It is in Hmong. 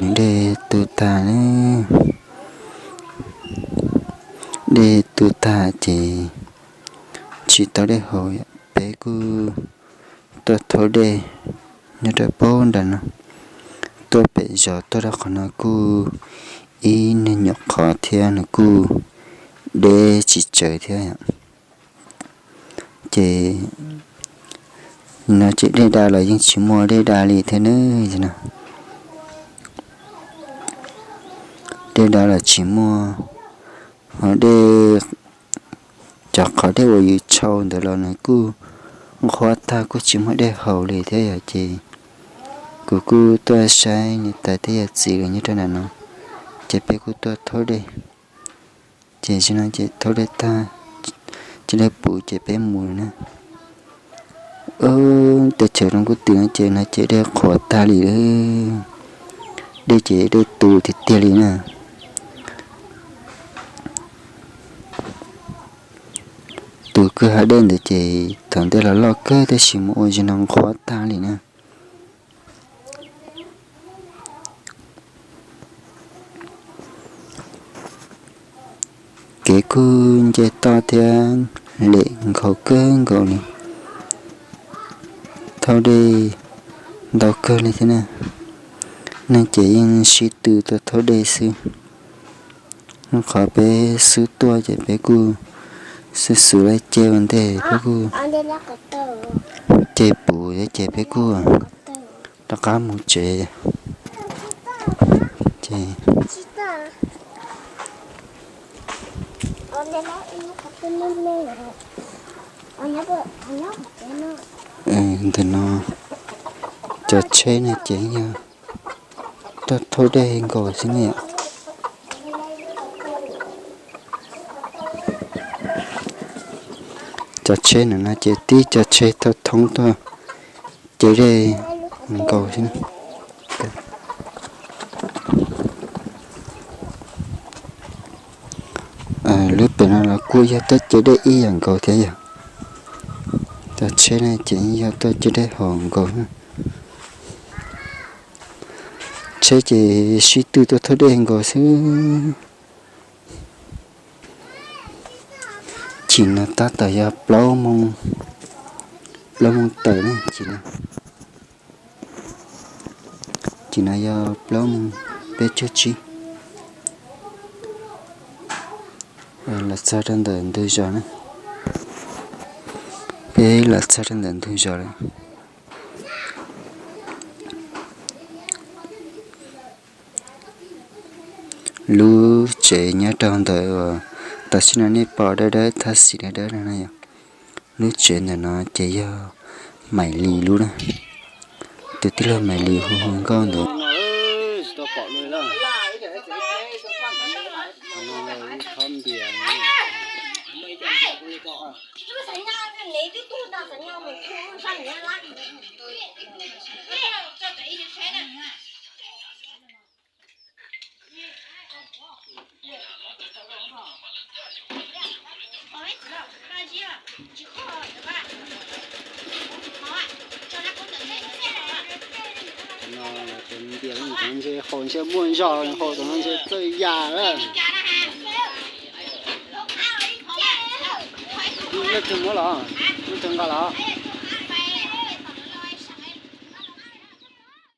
Dej tu tag, dej tu tag ces tsis tau dej haus, peb kuj tuaj thauj dej nyob rau pab nram no, tuaj pem zos tuaj rau qhov no kuj ib nyuag nyuam qhov thiab nws kuj deb tsis tsawg thiab. Ces no ces dej da los yeej tsis muaj dej da li thiab na. Dej da los tsis muaj, ho dej, cov qhov dej uas yus tshau ntawd los nws kuj nqhuab tag kuj tsis muaj dej haus li thiab yom. Ces kuv kuj tuaj saib niam tais thiab yawm txiv lawv nyob rau nram no, ces peb kuj tuaj thauj dej. Ces zaum no ces thauj dej tag, cia li puv ces peb mus na. Teb chaws zoo kuj twm no ces no ces dej qhuav tag li, dej ces dej tu tiag tiag li na. Tus kwj ha dej ntawd ces thaum ntej los loj kawg tab sis mus ua zaum no nqhuab tag li na. Kev kuj nce toj thiab lem nkhaus kawg nkaus li. Thauj dej ntau kawg li thiab na. Neeg ces yeej sib tw tuaj thauj dej xwb. Qhov peb xub tuaj ces peb kuj xub xub laj ceg ua ntej, peb kuj ceg puv ces peb kuj rov qab mus tsev. Ces ntawm no cov tsheb no ces yog tuaj thauj dej nkaus xwb ne yom. Cov tsheb ntawm no ces tib cov tsheb thauj thoob tuaj ce dej nkaus xwb. Lub pem no los kuj yog tuaj ce dej ib yam nkaus thiab yog. Cov tsheb no ces yog tuaj ce dej haus nkaus. Tsheb ces sib tw tuaj thauj dej nkaus xwb. Chim no tab tom yog plaub moos, plaub moos tawm na chim no. Chim no yog plaub moos peb caug tsib. Los txog rau ntawm ntug zos na. Peb los txog rau ntawm ntug zos lawm. Lub tsev nyob rau ntawm uas tam sim no nej pom dawb dawb thaj xim dawb dawb no na yom. Lub tsev ntawm no ces yog Maiv Lis lub na. Tus tij laug Maiv Lis hu hu nkauj ntawd. No, tus ntiam ntawd ntshe haus ntshe muaj zog, haus tus no ntshe txawj yam lawm. Leej twg muab los? Leej twg nqa los?